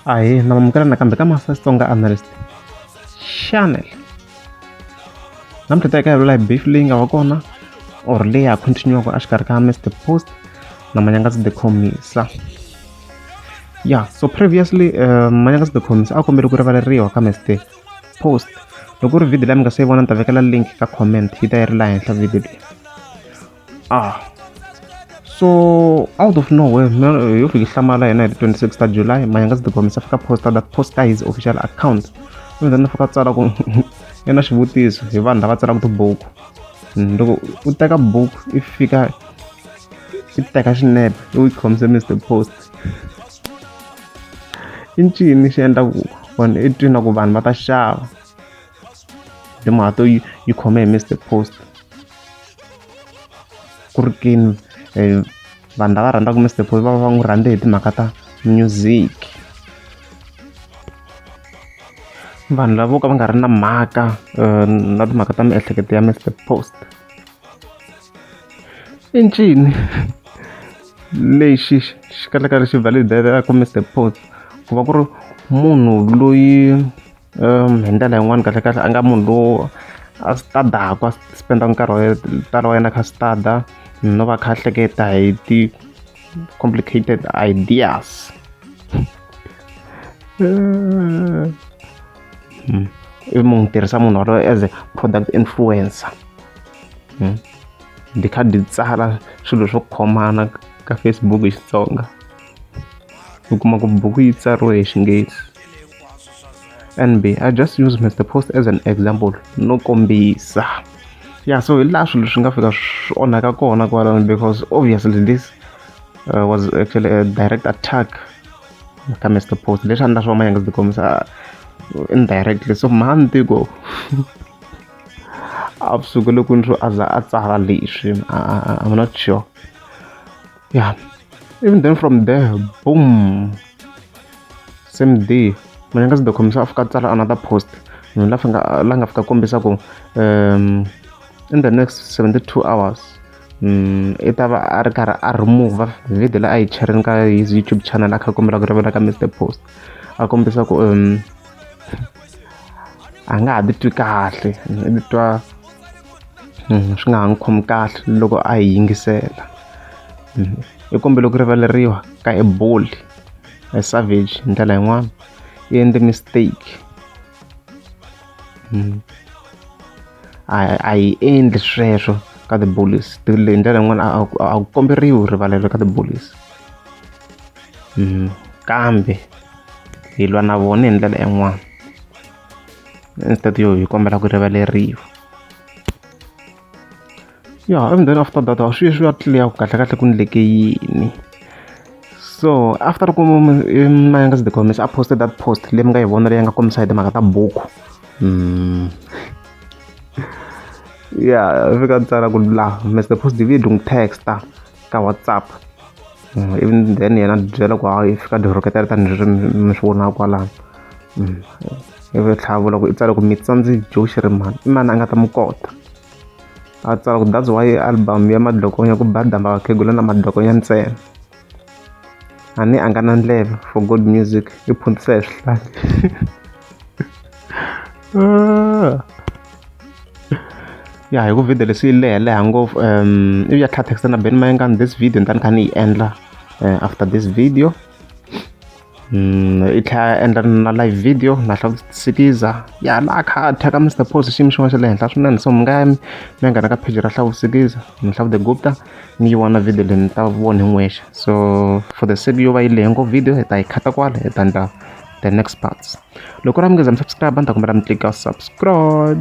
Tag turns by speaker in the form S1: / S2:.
S1: Ahee na mamukela nakambe ka Master Xitsonga Analyst Channel. Namuntlha ta eka hi beef leyi nga va kona or leyi ha continue-aka exikarhi ka Mr Post na Manyangazi the Khomisa. Yeah, so previously Manyangazi the Khomisa a kombele ku rivaleriwa ka Mr Post. Loko ku ri video leyi mi nga se yi vona ni ta vekela link ka comment yi ta yi ri laha henhla video leyi. Ah so out of nowhere yo fika hlamala yena hi 26 ta July Manyangazi the Khomisa fika posta that post ka his official account. And then fika tsala ku yena xivutiso hi vanhu lava tsalaka tibuku. Loko u teka buku i fika i teka xinepe u yi khomise Mr Post. I ncini xi endlaku vanhu i twi na ku vanhu va ta xava timhaka to yi khome hi Mr Post ku ri kini vanhu lava rhandzaka Mr Post va va va n'wi rhandze hi timhaka ta music. Vanhu lava vo ka va nga ri na mhaka na timhaka ta miehleketo ya Mr Post. I ncini lexi xi kahlekahle xi validate-aka Mr Post ku va ku ri munhu loyi hi ndlela yin'wani kahlekahle a nga munhu lowu a stadaku a spend-a nkarhi wa tala wa yena a kha a stada no va a kha a hleketa hi ti-complicated ideas. Ivi mu n'wi tirhisa munhu waloye as a product influencer. Byi kha byi tsala swilo swo khomana ka Facebook hi Xitsonga u kuma ku buku yi tsariwe hi Xinghezi. N_B I just use Mr Post as an example no kombisa. Ya so hi laha swilo swi nga fika swi onhaka kona kwalano because obviously this was actually a direct attack ka Mr Post leswi a ni la swo Manyangazi the Khomisa indirectly so mhani tiko a sukele kwini swo a za a tsala leswi I'm not sure. Yeah, even then from there boom same day Manyangazi the Khomisa a fika a tsala another post munhu la fika la nga fika kombisa ku in the next 72 hours i ta va a ri karhi a remove video leyi a yi cherini ka his YouTube channel a kha a kombela ku rivala ka Mr Post a kombisa ku a nga ha titwi kahle i titwa swi nga ha n'wi khomi kahle loko a yi yingisela. I kombele ku rivaleriwa ka a bully a savage hi ndlela yin'wani i endle mistake. A yi endli sweswo ka ti-bullies hi ndlela yin'wani a ku komberiwi rivalelo ka ti-bullies kambe hi lwa na vona hi ndlela yin'wani instead yo hi kombela ku rivaleriwa. Ya and then after that swi swi ya clear ku kahlekahle ku endleke yini. So after loko Manyangazi the Khomisa a posted that post leyi mi nga yi vona leyi nga kombisa hi timhaka ta buku ya fika tsala ku la Mr Post video n'wi text-a ka WhatsApp even then yena a byela ku hayi fika dyi rhuketela tanihi mi swi vonaka kwalano. Ivi tlhela a vula ku i tsale ku mi tsandze Joe Shirimani i mani a nga ta mi kota. A tsala ku that's why album ya Madlokonya ku ba damba vakhegula na Madlokonya ntsena. A ni a nga na ndleve for good music i phuntisa hi swihlahla. Ya hi ku video leswi yi leha leha ngopfu ivi ya tlhela text na Benny Mayengani this video ni ta ni kha ni yi endla after this video. I tlhela a endla na live video na Hlavusikiza ya laha a kha a thyaka Mr Post xiyimo xin'wana xa le henhla swinene so mi nga ya mi ya nghena ka page ra Hlavusikiza ni Hlavu the Gupta mi yi vona video leyi mi ta vona hi n'wexe so for the sake yo va yi lehe ngopfu video hi ta yi khata kwala hi ta endla the next parts. Loko ri mi nge za mi subscribe a ni ta kombela mi tlika subscribe.